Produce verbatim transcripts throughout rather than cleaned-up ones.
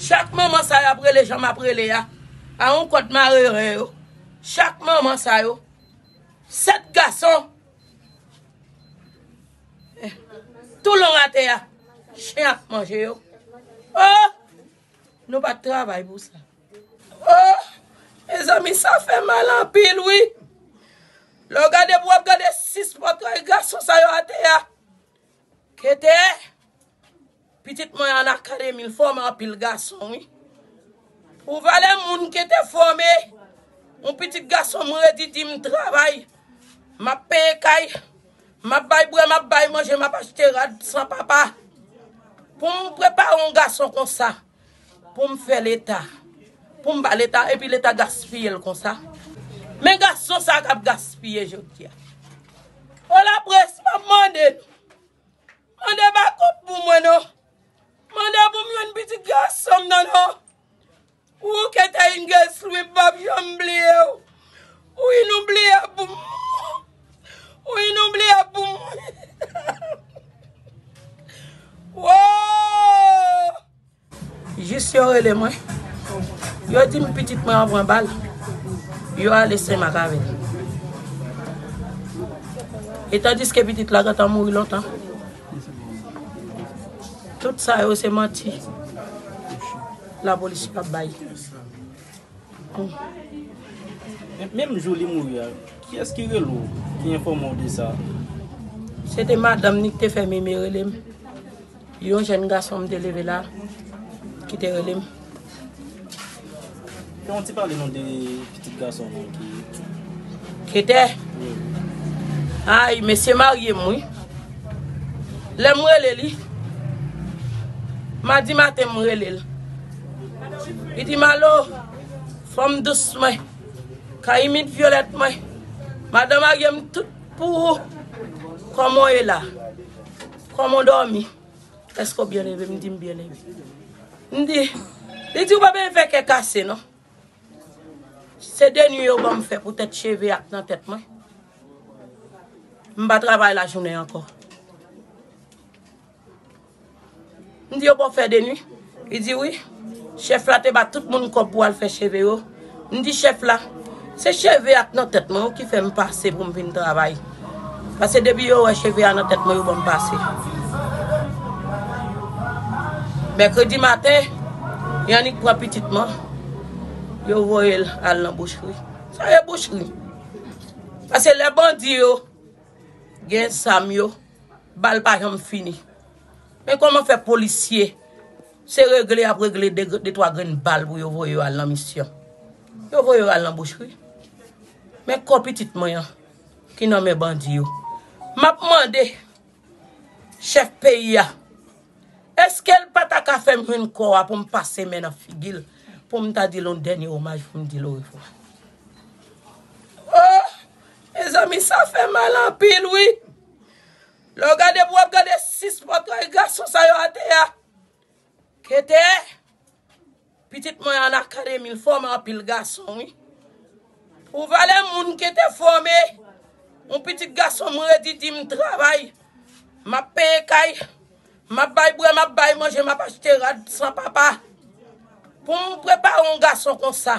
Chak manman sa y ap rele jan m ap rele a, a yon kòd mare ren yo. Chak manman sa yo, sèt gason, eh, tou long atè a, chen ap manje yo. Oh! Nou pa t travay pou sa. Oh! Mezanmi, sa fè mal anpil, wi. Lè w gade, pou w ap gade sis pòtray gason sa yo atè a. Kete! Pitit mwen an akademi, l fòme anpil gason, wi. Pou valè moun ki te fòme, yon pitit gason m redi di m travay, m ap peye kay, m ap bay bwè, m ap bay manje, m ap achte rad san papa. Pou m prepare yon gason konsa, pou m fè leta, pou m ba leta, epi leta gaspiye l konsa. Men gason sa k ap gaspiye jodi a. O laprès, m ap mande nou. Mande bakòp pou mwen non. Mande pou m jwenn pitit gason m nan non. Ou Kete Ingeslui, m p ap janm bliye w. Ou inoubliyab pou m. Ou inoubliyab pou mwen. Wo! Jis yo rele mwen. Yo di m pitit mwen an pran bal. Yo ale Senmak avè l. E tandiske pitit la gentan mouri lontan. Tout sa yo se manti lapolis yo ap bay. Men, menm jou li mouri a, kiyès ki rele w, ki enfòme w de sa? Se te madanm ni ki te fè Mimi rele m. Yon jèn gason m te leve la, ki te rele m. Fè yon ti pale nou de pitit gason nou ki Kete. Wi. Ay, mesye marye m, wi. Lè m rele li, madi maten m rele l. Li di m, "Alo, fanm dous mwen, kayimit vyolèt mwen, madan marye m tout pou ou. Kòman w ye la? Kòman w dòmi? Èske w byen leve?" M di, "M byen leve." M di, li di, "Ou pa bezwen fè kè kase, non." Se de nwi yo ban m fè poutèt cheve ak nan tèt mwen. M pa travay lajounen ankò. M di yo ba w fè de nwi. Li di wi. Chèf la te ba tout moun kòb pou al fè cheve yo. M di chèf la, se cheve ak nan tèt mwen yo ki fè m pase pou m vin travay. Paske depi yo wè cheve a nan tèt mwen, yo ban m pase. Mèkredi maten, yo annik pran pitit mwen, yo voye l al nan bouchri. Sa ye bouchri? Paske lè bandi yo gen zam yo, bal pa janm fini. Men kòman fè polisye se regle y ap regle de, de twa grenn bal pou yo voye yo al nan misyon? Yo voye yo al nan bouchri. Men kò pitit mwen an ki nan men bandi yo. M ap mande chèf peyi a, èske l pa ta ka fè m jwenn kò a pou m pase men nan figi l, pou m ta di l yon dènye omaj, pou m di l orevwa? Oh! Mezanmi, sa fè mal anpil, wi. Lè w gade, pou w ap gade sis pòtray gason sa yo atè a. Kete! Pitit mwen an akademi, l fòme anpil gason, wi. Pou valè moun ki te fòme, yon pitit gason m redi di m travay, m ap peye kay, m ap bay bwè, m ap bay manje, m ap achte rad san papa. Pou m prepare yon gason konsa,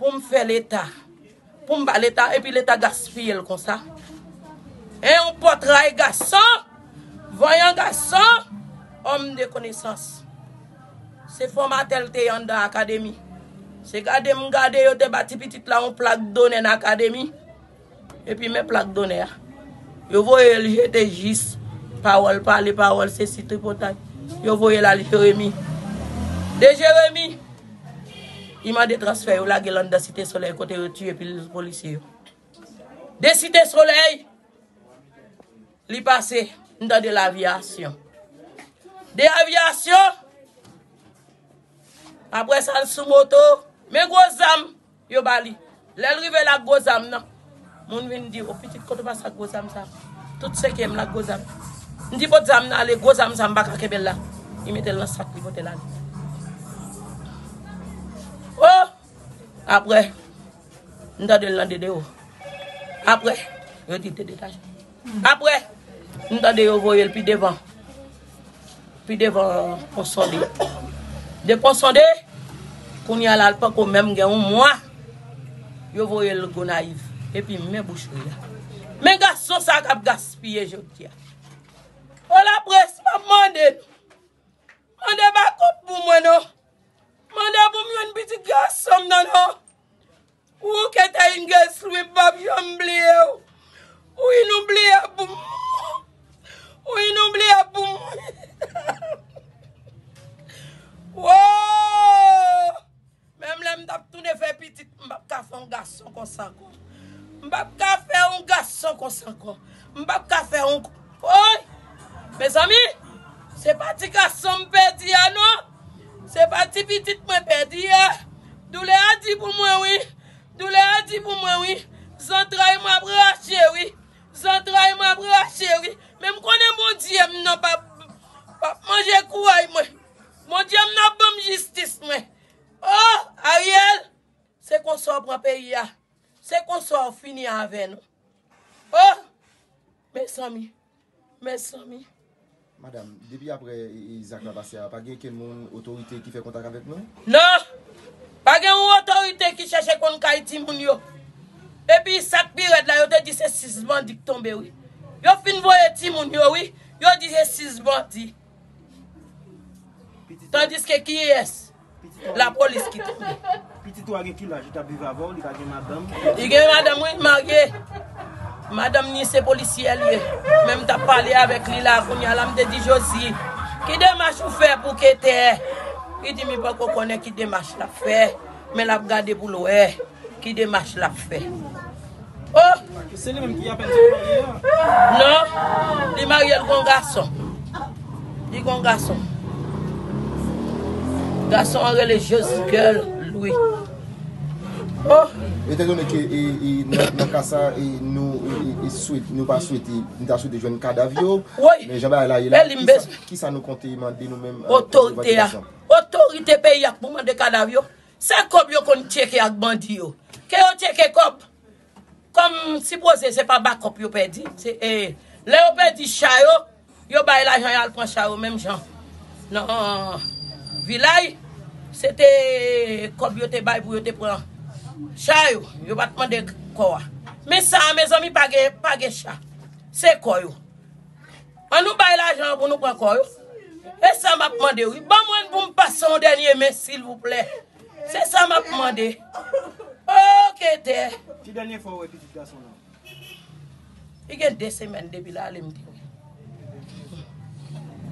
pou m fè leta, pou m ba leta, epi leta gaspiye l konsa. En, yon pòtray gason, vanyan gason, òm de konesans. Se fòmatè l te ye anndan akademi. Se gade m gade yo te ba ti pitit la yon plak donè nan akademi. Epi men plak donè a. Yo voye l jete jis. Pawòl pale, pawòl sesi tripotay. Yo voye l al Jeremi. De Jeremi, li mande transfè, yo lage l anndan Site Solèy kote yo tiye pil polisye yo. De Site Solèy, li pase, m tande Lavyasyon. De Lavyasyon, apre sa, l sou moto, men gwo zam yo ba li. Lè l rive la ak gwo zam nan, moun vin di, "O pitit, kote w pase ak gwo zam sa?" Tout senkyèm la ak gwo zam. M di, "Pot zam nan ale, gwo zam sa, m pa ka kenbe l la." Li mete l nan sak, li pote l ale. O! Apre, m tande l nan de deyò. Apre, yo di l te detache. Apre, m tande yo voye l pi devan. Pi devan yon sonde. Depi w sonde, kounye a la, l poko menm gen yon mwa, yo voye l Gonayiv. Epi men bouchri a. Men gason sa k ap gaspiye jodi a. O laprès, m ap mande nou. Mande bakòp pou mwen non. Mande pou m jwenn pitit gason m nan non. Ou Ketè Ingesli, m p ap janm bliye w. Ou inoubliyab pou m. Ou inoubliyab pou m. Wo! Menm lè m t ap tounen fè pitit, m p ap ka fè yon gason konsa ankò. M p ap ka fè yon gason konsa ankò. M p ap ka fè yon, woy! Mezanmi, se pa ti gason m pèdi a non. Se pa ti pitit mwen pèdi a. Doulè a di pou mwen wi. Doulè a di pou mwen wi. Zantray mwen ap rache wi. Zantray mwen ap rache wi. Men m konnen Bondye m nan p ap, p ap manje kouray mwen. Bondye m nan ap ban m jistis mwen. Oh, Ariel, se konsa w pran peyi a. Se konsa w fini avè nou. Oh, mezanmi, mezanmi. Madanm, depi apre e, e, zak la pase a, pa gen kenn moun, otorite ki fè kontak avèk nou? Non! Pa gen yon otorite ki chèche konn kay timoun yo. Epi sa k pi rèd la, yo te di se sis bandi k tonbe wi. Yo fin voye timoun yo wi, yo di se sis bandi. Tandiske kiyès? Lapolis ki tonbe. Pitit ou a gen ki laj? Li t ap viv avè w, li pa gen madanm? Li gen madanm wi, li marye. Madanm ni se polisyè li ye. Men m t ap pale avèk li la kounye a la, m te di Josi, ki demach ou fè pou Ketè? Li di m li poko konnen ki demach l ap fè, men l ap gade pou l wè ki demach l ap fè. Oh! Se li menm ki apèn sot marye a? Non, li marye, l gon gason. Li gon gason. Gason an rele Josgirl Louis. Oh! Etandone ke e, e, nan, nan ka sa, e, nou, e, e, e, swet, nou pa swete, nou ta swete jwenn kadav yo, wi, men jan bagay la ye la, e li m kisa, bezwen, kisa nou konte mande nou menm, e, otorite a, otorite peyi a k pou mande kadav yo? Se kòb yo konn tcheke ak bandi yo. Ke yo tcheke kòb. Kòm sipoze se pa bakòp yo pèdi. Se, e, lè yo pèdi cha yo, yo bay lajan y al pran cha yo menm jan. Nan Vilaj, se te kòb yo te bay pou yo te pran cha yo. Yo pa t mande kò a. Men sa a, mezanmi, pa gen, pa gen cha. Se kò yo. An nou bay lajan an pou nou pran kò yo. E sa m ap mande wi. Ban mwen pou m pase yon dènye men, silvouplè. Se sa m ap mande. Ok, tè. Ki dènye fwa w wè pitit gason w lan? Li gen de semèn depi l ale, m te wè.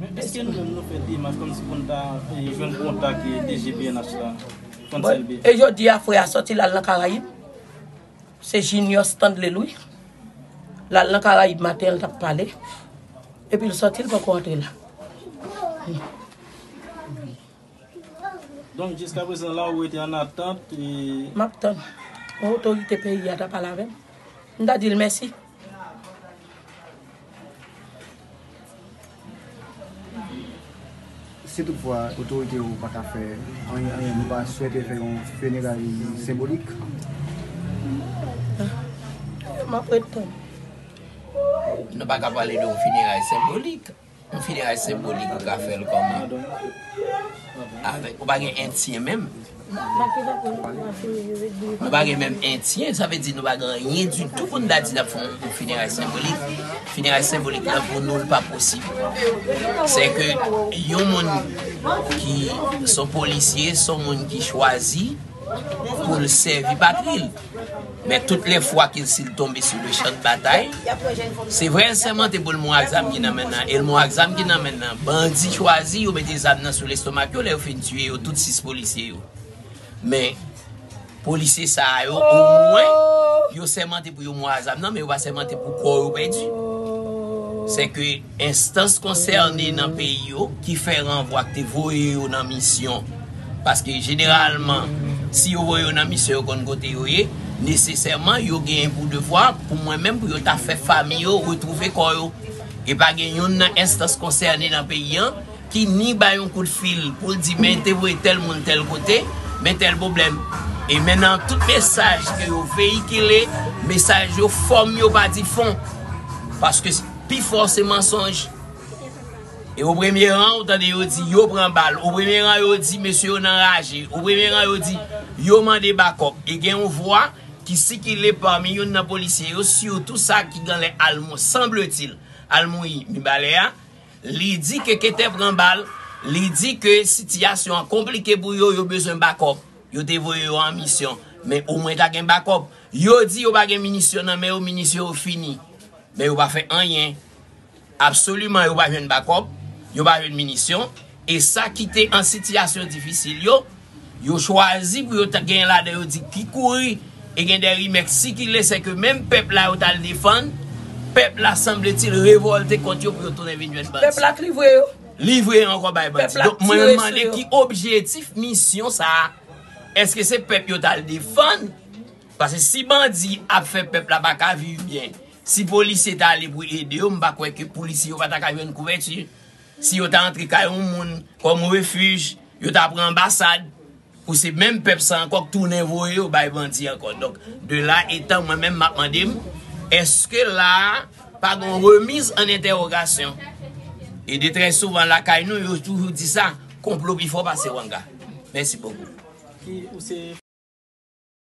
Men èske nou menm nou fè demach kòmsi pou n ta, e, jwenn kontak, e, D G P N H la, Francel Bey? E jodi a, frè a sòti l al nan Karayib. Se Junior Stanley Louis. L al nan Karayib maten an, l t ap pale. Epi l sòti, l poko antre la. Donk, jiskaprezan la, ou rete an atant, e m ap tann. Yon otorite peyi a ta pale avè m, m ta di l mèsi. Si toutfwa otorite yo pa ka fè anyen, anyen, nou pa swete fè yon fineray senbolik? M ap ret tann. Nou pa ka pale de yon fineray senbolik. Yon fineray senbolik, ou ka fè l kòman? Avèk, ou pa gen entyen menm. Nou pa gen menm entyen, sa vle di nou pa gen anyen ditou pou n ta di n ap fè yon fineray senbolik. Fineray senbolik la pou nou, l pa posib. Se ke yon moun ki s on polisye, s on moun ki chwazi pou l sèvi patri l. Men tout lè fwa ke si l tonbe sou le chan de batay, se vre l sèmante pou l mwen ak zam ki nan men l nan, e l mwen ak zam ki nan men l nan. Bandi chwazi, yo mete zam nan sou lestomak yo, lè yo fin tiye yo, tout sis polisye yo. Men, polisye sa a yo, omwen, yo sèmante pou yo mwen ak zam nan, men yo pa sèmante pou kò yo pèdi. Se ke enstans konsène nan peyi yo ki fè ranvwa, ki te voye yo nan misyon. Paske jeneralman, si yo voye yo nan misyon, yo konn kote yo ye, nesesèman, yo genyen pou devwa, pou mwen menm, pou yo ta fè fanmi yo retwouve kò yo. E pa gen youn nan enstans konsène nan peyi an ki ni bay yon kout fil pou l di, men te voye tèl moun tèl kote, men tèl pwoblèm. E men nan tout mesaj ke yo veyikile, mesaj yo fòm, yo pa di fon. Paske pifò se mansonj. E o premye ran, ou tande yo di yo pran bal. O premye ran, yo di mesye yo nan raje. O premye ran, yo di yo mande bakòp. E gen yon vwa ki sikile pami youn nan polisye yo, sitou sa ki genlè al mou-, sanbletil, al mouri mibalè a. Li di ke Kentè pran bal, li di ke sitiyasyon an konplike pou yo, yo bezwen bakòp. Yo te voye yo an misyon, men omwen ta gen bakòp. Yo di yo pa gen minisyon nan men yo, minisyon yo fini. Men yo pa fè anyen. Absoliman, yo pa jwenn bakòp, yo pa jwenn minisyon. E sa ki te an sitiyasyon difisil yo, yo chwazi pou yo ta gen ladan yo di ki kouri. E gen de rimè k sikile, se ke menm pèp la yo t al defann, pèp la sanbletil revòlte kont yo pou yo tounen vin jwenn bandi. Pèp la k livre yo. Livre yo ankò bay bandi. Donk mwen menm mande ki objektif misyon sa a. Èske se pèp yo t al defann? Paske si bandi ap fè pèp la pa ka viv byen, si polisye ta ale pou ede yo, m pa kwè ke polisye yo pa ta ka jwenn kouvèti. Si yo ta antre kay yon moun kòm refij, yo ta pran anbasad, pou se menm pèp sa ankò k tounen voye yo bay bandi ankò. Donk, de la etan, mwen menm m ap mande m, èske la a pa gen yon remiz an entèwogasyon? E de trè souvan lakay nou, yo toujou di sa, konplo pi fò pase wanga. Mèsi bokou. Ki ou se